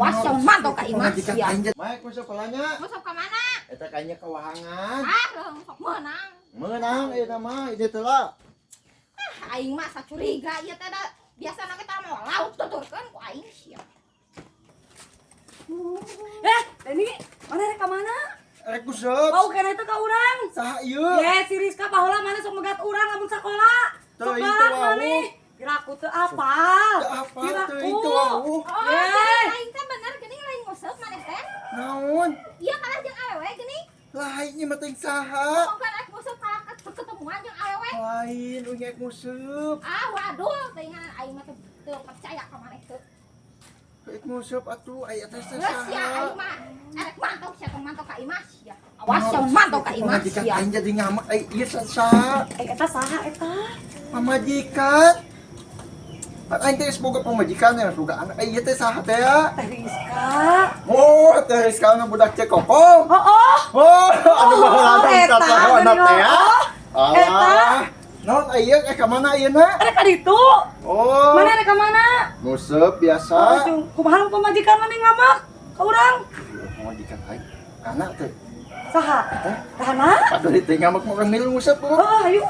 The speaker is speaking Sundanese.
Awas yang mantau ka imah sia. Mike masuk pelanya. Masuk ka mana? Eta kayaknya kewahangan. Ah, leuh sok meunang. Menang ieu nama ini telah. Ah, aing mah curiga ieu teh da biasana kita mau lauk tuturkeun ku aing sia. Eh, Deni, mana rek ka mana? Rek useup. Mau kena itu ka urang. Saha ieu? Ye, si Rizka baheula mana sok megat urang lamun sakola. Sok Teuing galak teu wawuh. maneh. Piraku teu apal. Teu apal, Piraku. teuing teu wawuh. Oh, Ye. jadi aing teh bener geuning lain nguseup maneh teh. Naon? Ieu kalah jeung awewe geuning. Lain ieu mah teuing saha? Ngomongkeun rek nguseup kalah ketemuan jeung awewe. Lain unyek nguseup. Ah, waduh, teuingan aing mah teu percaya ka maneh teu. Rek nguseup atuh aya teh Geus sia saha? Aing mah. Erek mantau sia tong mantau ka imah sia. Awas yang mantau ka imah Pamajikan sia. aing jadi ngamek ai ieu saha? Eh, eta saha eta? Pamajikan. Pan aing teh geus boga pamajikan ya, geus boga anak. Ai ieu teh saha teh ya? Teh Rizka. Oh, teh Rizka mah budak Cekokong. Oh, oh. Oh, anu baheula eta, teh teh ya. oh, eta. Alah. Naon aya eh ka mana ayeuna? Rek ka ditu. Oh. Mana rek ka mana? Nguseup biasa. Oh, cung, kumaha pamajikan maneh ngamak ka urang? Pamajikan aing. Anak teh. Saha? Teh. Rahana? Padahal teh ngamek mah urang milu nguseup. Oh, ayo.